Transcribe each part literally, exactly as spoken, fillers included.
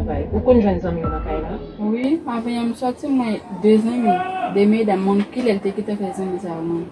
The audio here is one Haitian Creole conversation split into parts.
Bay, ou konn jwenn zanmi yo nan kay la? Wi, avan yè m sòti, mwen, de zanmi, de medam, mwen, kilè l te gentan fè zanmi sa yo, mwen.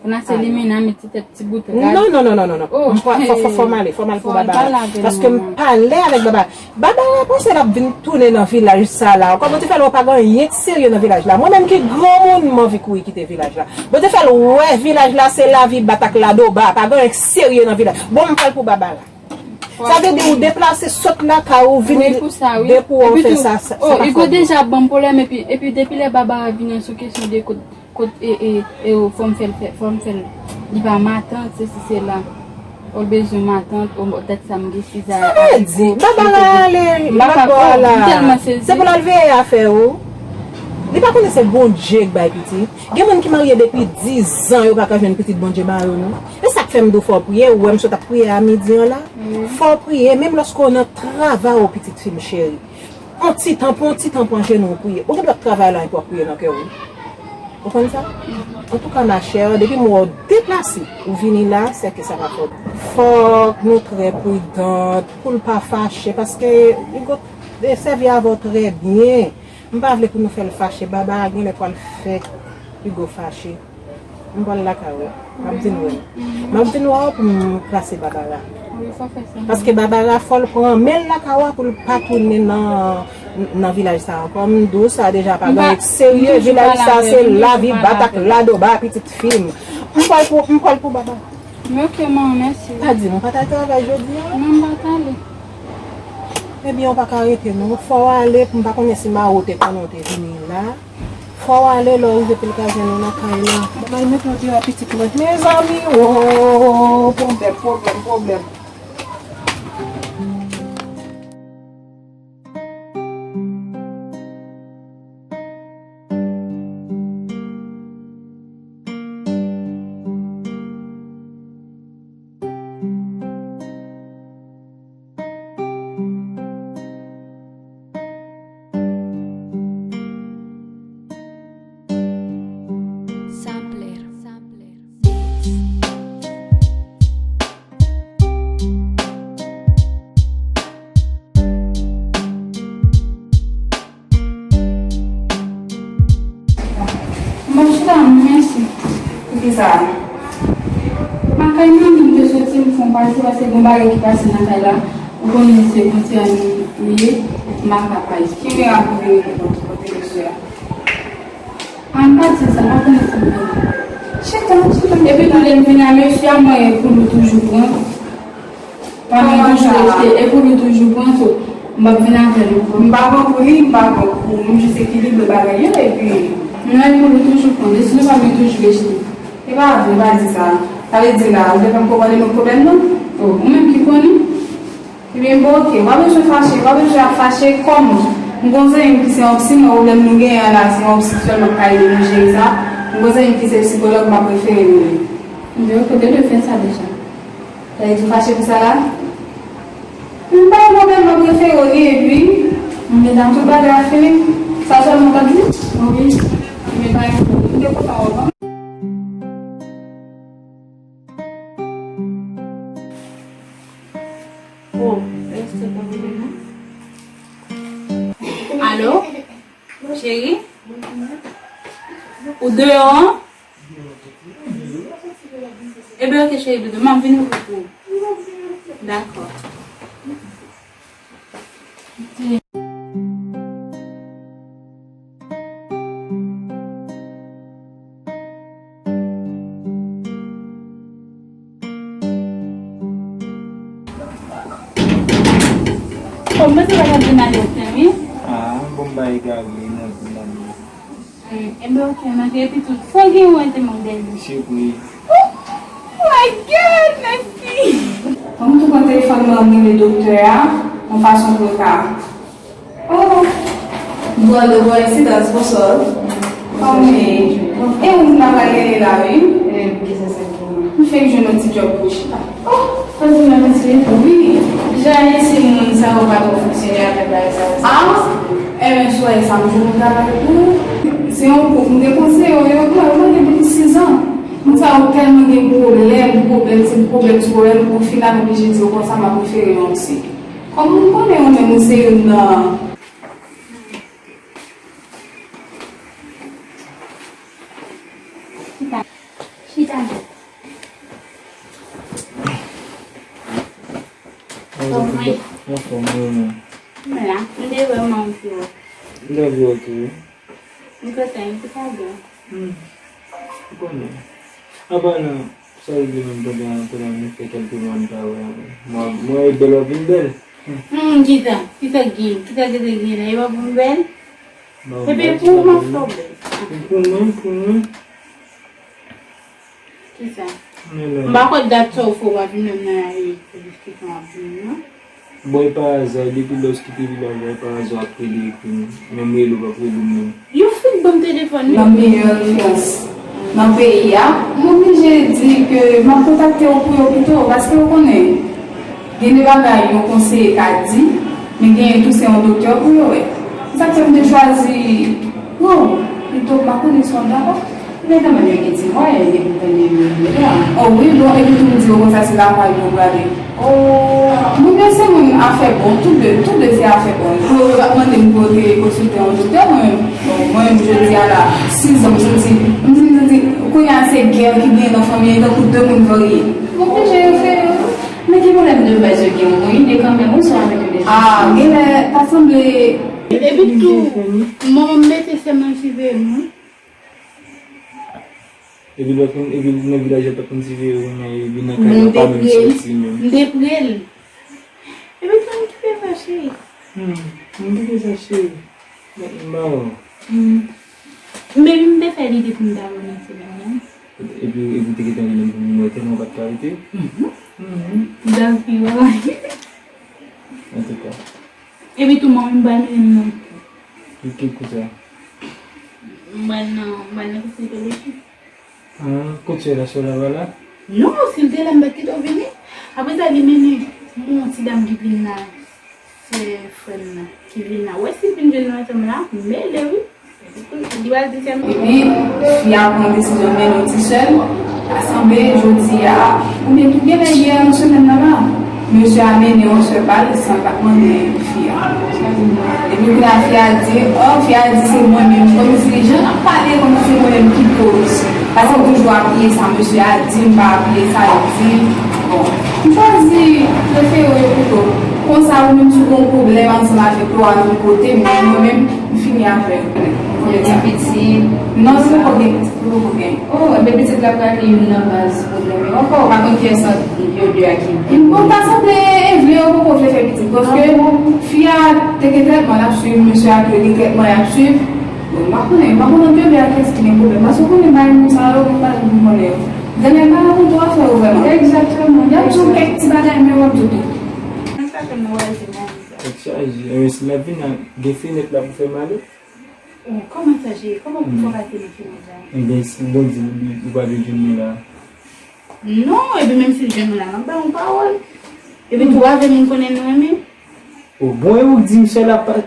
Kounye a se limena, met ti tèt, ti bout rad. Non, non, non, non, non, non. Oh, fò, fò, fò, fò m ale, fò m ale pou Babara. Paske m pale avèk Babara. Babara panse l ap vin tounen nan vilaj sa la ankò. Bon, te fè lè w pa gen anyen k serye nan vilaj la. Mwen menm ki granmoun, m anvi kouri kite vilaj la. Bon, te fè l wè vilaj la se lavi bat ak ladoba. Pa gen anyen k serye nan vilaj. Bon, m pral pou Babara. Sa vle di ou deplase sot lakay ou vin depi w fè sa, sa, sa pa fè. Hugo deja ban m pwoblèm epi, epi depi lè Babara vini an sou kesyon de kot, kot e, e, e, fò m fè l fè, fò m fè l, li pa matant, se si se la. Ou bezwen matant, ou tèt sa m gen siza. Sa vle di, Babara ale, Babara la. Se pou l al veye afè ou. Li pa konnen se Bondye k bay pitit. Gen moun ki marye depi diz an, yo pa ka jwenn pitit Bondye ba yo, non. E sa k fè m di w fò w priye, ou wè m sot ap priye a midi an la. Fò w priye, menm lòske w nan travay ou, pitit fi m cheri. On ti tan, pran on ti tan, pran jenou w priye. Ou gen dwa ap travay la, epi w ap priye nan kè w, wi. Ou konn sa? Antouka, ma chère, depi m wè w deplase, ou vini la, se ke sa pa fòt. Fòk nou trè pridant pou l pa fache, paske li gon, li sèvi avè w trè byen. M pa vle pou nou fè l fache. Babara genlè pral fè Hugo fache. M pral lakay ou. M ap vin wè w. M ap vin wè w pou m plase Babara. Paske Babara fò l pran men l lakay ou pou l pa tounen nan, nan vilaj sa ankò. M di w sa deja, pa gen anyen k serye. Vilaj sa se lavi bat ak ladoba, pitit fi m. M pral pou, m pral pou Babara. Men ok, manman, mèsi. Pa di m ou pa t al travay jodi a? Non, m pa t ale. Ebyen, ou pa ka rete non. Fò w ale, m pa konnen si Maro te konnen w te vini la. Fò w ale, lè w rive pou l ka jwenn ou nan kay la. Bon, al mete w deyò pitit mwen. Mezanmi, o, pwoblèm, pwoblèm, pwoblèm. Sampler. M ap chita, mèsi. Poukisa? Lakay manmi m te soti, m fè yon pase, paske gon bagay ki pase nan kay la. Ou konnen se konsène li ye, m pa ka pa isit. Ki miracle ou vin kote, kote mesye a? A m pa di sa, m pa konnen si m vini. Chita, chita. Epi tou lè m vin a mesye a, mwen, e pou li toujou pran. Pandan m toujou rejte, e pou li toujou pran tou. M p ap vin avè l ankò. M pa pran pou li, m pa pran pou ou. M jis ekilibre bagay yo, epi. Non, e pou li toujou pran. Depi nou pa vin toujou rejte. E pa vre, pa di sa. Sa vle di la, ou te fè m konprann e nou pwoblèm nan? Oh, ou menm ki konnen. Ebyen, bon, ok. W pa bezwen fache, w pa bezwen ap fache kòm. M gon zanmi m ki se yon psi, men pwoblèm nou genyen an la, se yon psi sèlman k ka ede nou jere sa. M gon zanmi m ki se sikològ, m ap refere nou li. Ebyen, ok, de fè sa deja. Sa vle di w fache pou sa la? M pa gen pwoblèm, m ap refere w li, epi, m gen tout bagay ap fini. Sa sèlman w t ap di? Wi. Ebyen, pa gen pwoblèm. M te kontan wè w. Oh, reste pa vle non. Alo? Cheri? Ou deyò an? Ebyen, ok, cheri doudou, m ap vin ouvri pou ou. Dakò. Bon, mwen se pa gade mal yo fè, wi. Ah, bon, bay egare, non, non, non. Hmm, enben, ok, mwen, epi tou, fò gen yon te mank dèyè. Se vre. Oh my God, mèsi! Bon, m tou pran telefòn mwen, m rele doktè a, yon fason pou l ka. Oh! Bon, de koinsidans, bonswa. Kòman w ye? E ou m ta pral rele la, wi. Eh, kisa sa ki? M fenk jwenn yon ti djòb pou chita. Oh, pa di m mèsi. Wi. Jan isi moun sa yo pa twò fonksyone avèk bagay sa yo. Ah, enben, si w wè sa, m jwenn yon travay pou ou. Se yon gwoup, m te konseye yo, yo, yo, yo gen depi sizan. Moun sa yo tèlman gen pwoblèm, pwoblèm, se pwoblèm sou pwoblèm, pou final oblije di yo konsa, m ap refere yon psi. Kòman m konnen ou menm ou se youn nan. Chita. Chita. Anfòm, wi. Anfòm, wi, wi. M la, m te vrèman anvi wè. M te anvi wè tou, wi. M kontan, ki sa gen? Hmm. Ou konnen. Apa nan, sa vle di menm pandan, pandan nou fè kèlke mwa nou pa wè ankò. Mwen, mwen e bèl, w ap vin bèl. Hmm, kisa? Kisa k gen? Kisa ki te gen la? E pa pou m bèl? Epi pou mwen, fò bèl. Pou mwen, pou mwen. Kisa? M pa kwè dat sa ou fè w pa vin menm nan lari pou diskisyon ap vini, non. Bon, e pa aza, depi lè w kite vilaj la, e pa aza w ap rele, ekri m. Menm rele w p ap rele m menm. Yo fout ban m telefòn, wi. Nan meyè enfliyans nan peyi a, m oblije di ke m ap kontakte w pou yo pito, paske w konnen, gen de bagay yon konseye ka di, men genyen tou se yon doktè pou yo wè. Se sa k fè m te chwazi, oh, pito m pa konnen si w ap dakò. Men kanmenm, yo gen ti mwayen, gen pou tande yo menm la. Oh wi, bon, epi tou m di yo konsa se lakay yo prale. Oh, moun yo se moun afè bon, tout de, tout de se afè bon. Pou yo pa mande m pou yo te konsilte yon doktè, mwen menm, bon, mwen menm jodi a la, sis zan m soti, m di, m di, kounye a se gè ki genyen nan fanmi an, tankou de moun varye. M oblije yo fè yo. Men ki pwoblèm de baz yo gen, ou gon ide kanmenm, ou sou avèk yo deja? Ah, genlè, ta sanble. Epi tou, manman m mete sè m nan siveye m, wi. Epi lòt moun, epi nan vilaj yo pa konn siveye yo kounye a, epi nan kay yo pa menm soti menm. M te pre l. Epi tou m kite sa, cheri. Hmm, m kite sa, cheri. Mèt m ba w. Hmm. Men m te fè lide pou m ta rele ti dam nan. Epi, epi w te gentan rele m pou m wè tèlman w pa t ka rete. Mhm. Mhm. Dam pi wè. Antouka. Epi tou, mwen menm, m pral mennen l nan. Ki, ki kote a? M pral nan, m pral nan psikoloji. Ah, kot sè la, sè la pa la? Non, si l te la, m pa t kite w vini. Apre sa, li mennen m yon ti dam ki vin la. Se frè m nan ki vin la. Wè, si l vin jwenn nou ansanm la, m mele, wi. Li pral di se m. Epi, fi a pran desizyon mennen yon ti sè l. Sa sanble, jodi a, oubyen tou genlè yè nan semèn nan la, mesye a mennen yon sè pa l san l pa t mande fi a. Epi kounye a, fi a di, oh, fi a di se mwen menm, kòmsi jan n ap pale, kòmsi se mwen menm ki koz. Paske m toujou apiye sa mesye a di, m pa apiye sa yo di. Bon, m chwazi prefere yo pito. Konsa, ou menm si w gen yon pwoblèm ansanm avèk yo, w al yon kote, men mwen menm, m fini avè yo. Ou gen pitit? Non, se poko gen pitit, se poko gen. Oh, enben pitit la pral youn nan baz pwoblèm yo ankò, ou pa konn kiyès nan yo de a ki. Bon, ta sanble, e vle yo poko vle fè pitit, paske fi a te gen trètman l ap swiv, mesye a tou gen trètman y ap swiv. Bon, m pa konnen, m pa konnen nan de a kiyès ki gen pwoblèm, paske ou konnen bagay moun sa yo, m pa janm fin konnen yo. Genlè pa rakonte w afè yo vrèman. Egzakteman. Y ap di w kèk ti bagay, men w ap di w tou. Mwen sa fè m nan wè se mari sa. Tèt chaje. E si l ap vin la, gen fenèt la pou fè m ale? Oh, kòman sa, cheri? Kòman pou fè w pase nan fenèt la? Enben, si Bondye li, li pa vle jwenn mwen la. Non, epi menm si l jwenn mwen la, m ap ba w yon pawòl. Epi tou avè moun konnen nou renmen. Oh, bon, e ou k di m sè la pa.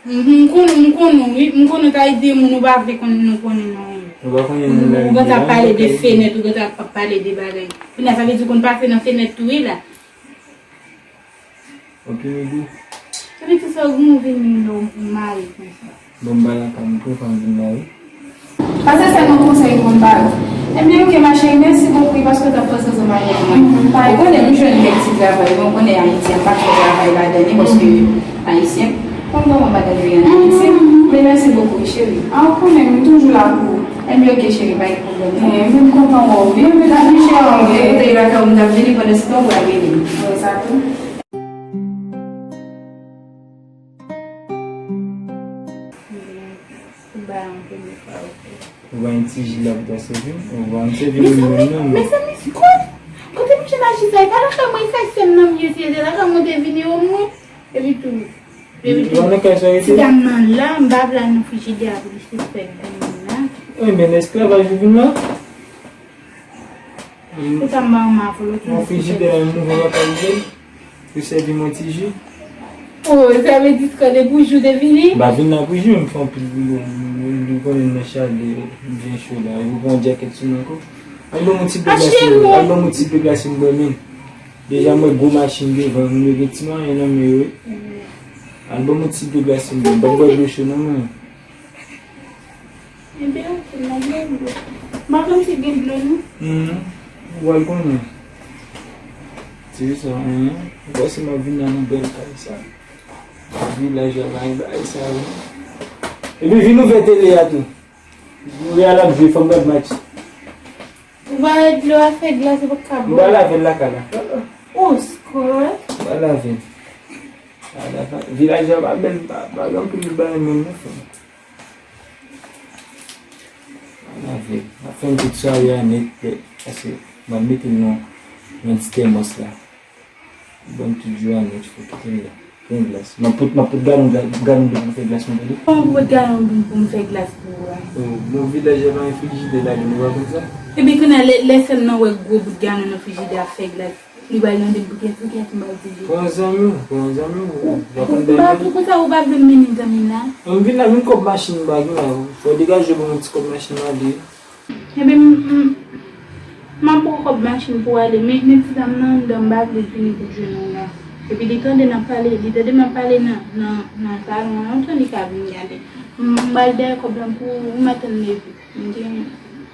M, m konn, m konn ou, wi. M konn ou ta di moun ou pa vle konn nou konnen nou renmen. Ou pa konnen nou la. Ou gentan ap pale de fenèt, ou gentan ap pale de bagay. Kounye a, sa vle di ou konn pase nan fenèt tou, wi, la. Ok, Migou. Epi tou sa, ou vin lè w mare konsa. Bon, m pa lakay m tou, fò m vin la, wi. Pase sèlman konsèy m konn ba yo. Ebyen, ok, ma chérie, mèsi bokou, wi, paske w t ap pase ansanm avèk mwen. Ou konnen, m jwenn kèk ti travay, men ou konnen Ayiti, m pa t fè travay ladan li, paske Ayisyen, konn kòman bagay yo ye an Ayiti. Men mèsi bokou, wi, cheri. Ah, ou konnen, m toujou la pou ou. Ebyen, ok, cheri, pa gen pwoblèm. Ebyen, m kontan wè w, wi. Ebyen, dakò, cheri, m te lakay ou, m t ap vini pandan se tan ou pral rele m. Bon, sa tou. Ou ba yon ti ji la pou ta sèvi m? Ou ba m sèvi m menm non. Mezanmi, mezanmi, kote, kote misye ta chita? E pa lakay mwen, e sa sèn nan m ye, si e te lakay mwen te vini omwen. Epi tou, epi tou, ti dam nan la, m pa vle al nan frijidè a pou li sispann vin la. Ebyen, esklavaj ou vin la? Pou sa m pa yon mavolo, tou yon frijidè, yon nouvo papa rive. Yo sèvi m yon ti ji. Oh, sa vle di se kòde pou jou te vini? M pa vin la pou jou, m fè yon pil, m konnen nan chalè, byen cho la. Yo pran djakèt sou mwen kou. Al ban m yon ti bègla si, al ban m yon ti bègla si m bwè menm. Deja m wè gwo machin devan, moun yo gen ti mwayen nan men yo wi. Al ban m yon ti dlo glase m bwè, m p ap bwè dlo cho non mwen. Ebyen, ok, m ap bwè dlo. M pa konn si gen dlo non. Hmm, ou pral konnen. Se sa, hein. Ou panse m ap vin la nan bèl kay sa. Vilaj la bay bagay sa wi. Epi vin ouvè tele a tou. Real ap jwe, fò m gad match. Ou va ret dlo a fè glas ou pa ka bwè. M pa lave l lakay la. Oskò. M pa lave l. Vilaj la pa bèl, pa, pa gen anpil bagay menm non frè m. M ap fè m tout sware a nèt, paske m ap mete l nan, nan ti tèmòs la. Ban m tout jou a nèt, fò kite m la. Gen glas. M ap pot, m ap pot galon, galon dlo pou m fè glas mwen tande. Kòman pou pot galon dlo pou m fè glas pou ou a? Oh, bon, vilaj la pa gen frijidè ladan l, ou pa konn sa? Ebyen, kounye a, lè, lè sè m nan wè gwo bout galon nan frijidè ap fè glas, li pral mande m pou kiyès, pou kiyès m pral di li. Pou yon zanmi w, pou yon zanmi w, ou pa konn bagay. Pou, pou, pou sa ou pa vle m mennen zanmi m la? M vin la, vin kòb machin m pa gen la. Fò w degaje ban m yon ti kòb machin m ale. Ebyen, m, m, m ap pran kòb machin pou w ale, men, men ti dam nan anndan, m pa vle l vini pou l jwenn ou la. Epi li tande n ap pale, li tande m ap pale nan, nan, nan salon an, lontan li ka vin gade. M, m pral dèyè kòb la pou ou, m atann leve. M gen,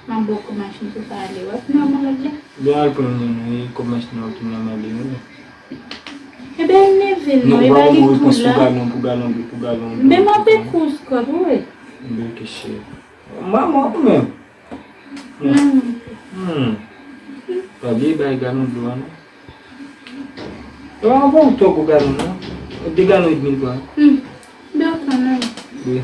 m ap ba w kòb machin pou w ka ale. W ap vin avè m lòt lè? Byen al pran nan mwen, e kòb machin nan w ap tounen al ale, wi. Ebyen, leve non, e ba li tou la. Pou galon, pou galon, pou galon. Men m ap ekout kòb, wi. Byen, ok, cheri. Manman ou menm. Hmm. Hmm. Pa bliye bay galon dlo a non. Yo pa bon twò gwo galon non. De galon edmi l pran. Hmm. Dlo kanmenm. Wi.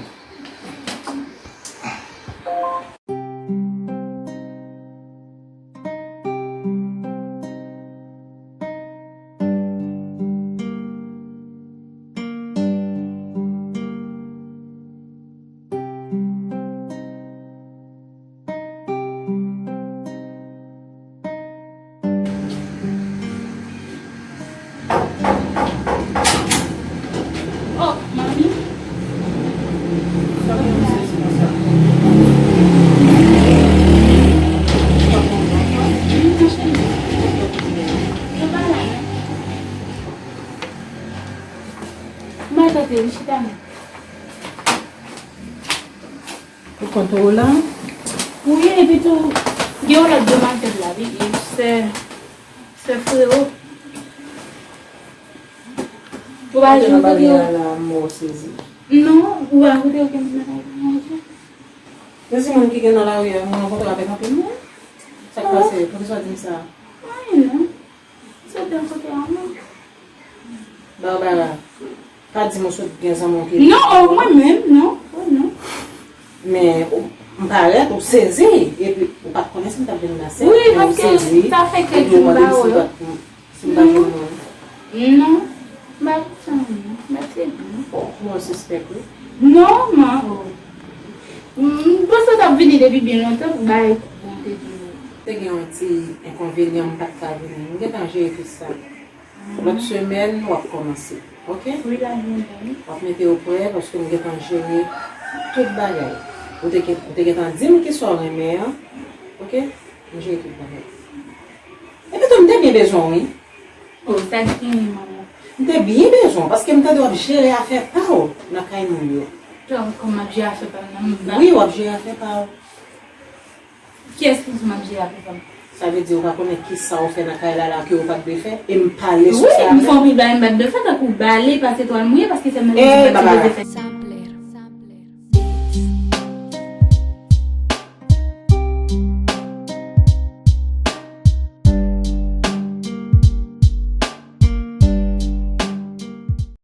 Oh, manmi. Mwen tante, wi, chita non. Ou konn Roland? Wi, epi tou, gen yon lòt demwazèl la, wi, e sè, sè Frero. Ou pa janm kote yo? Nan bagay la, mò sezi. Non, ou pa kote yo gen nan bagay la, non. Sezi moun ki gen nan lari a, mwen rankontre avèk anpil moun. Sa k pase? Poukisa w di m sa? Anyen non. Soti nan kote a non. Barbara, pa di m ou sot gen zanmi w ki... Non, oh, mwen menm, non. Oh, non. Men, ou, m parèt, ou sezi, epi ou pa t konnen si m t ap vin la sèt, men ou sezi, epi ou mande m si m pa t, si m pa jwenn moun. Non. M pa konn sa, non. M pa sezi, non. Kouman w sispèk, wi? Non, man, oh. M, m panse w t ap vini depi byen lontan pou bay kou, bon, te di w. Te gen yon ti enkonvenyan, m pa t ka vini. M gentan jere tout sa. Lòt semèn, w ap kòmanse. Oke? Wi, la byen byen. W ap mete yo prè, paske m gentan jere tout bagay. Ou te gen, ou te gentan di m kisa w renmen an. Oke? M jere tout bagay. Epi tou, m te byen bezwen w, wi. Oh, sa k genyen, manman? M te byen bezwen w, paske m tande w ap jere afè pa w nan kay moun yo. Kòman m ap jere afè pa m nan? Wi, w ap jere afè pa w. Kiyès ki di m ap jere avèk fanm? Sa vle di ou pa konnen kisa ou fè nan kay la, la ke ou pa t dwe fè, e m pale sou sa avè w. Wi, m fè anpil bagay m pa t dwe fè, tankou bale, pase twal mouye, paske sèlman li di m pa t sipoze fè.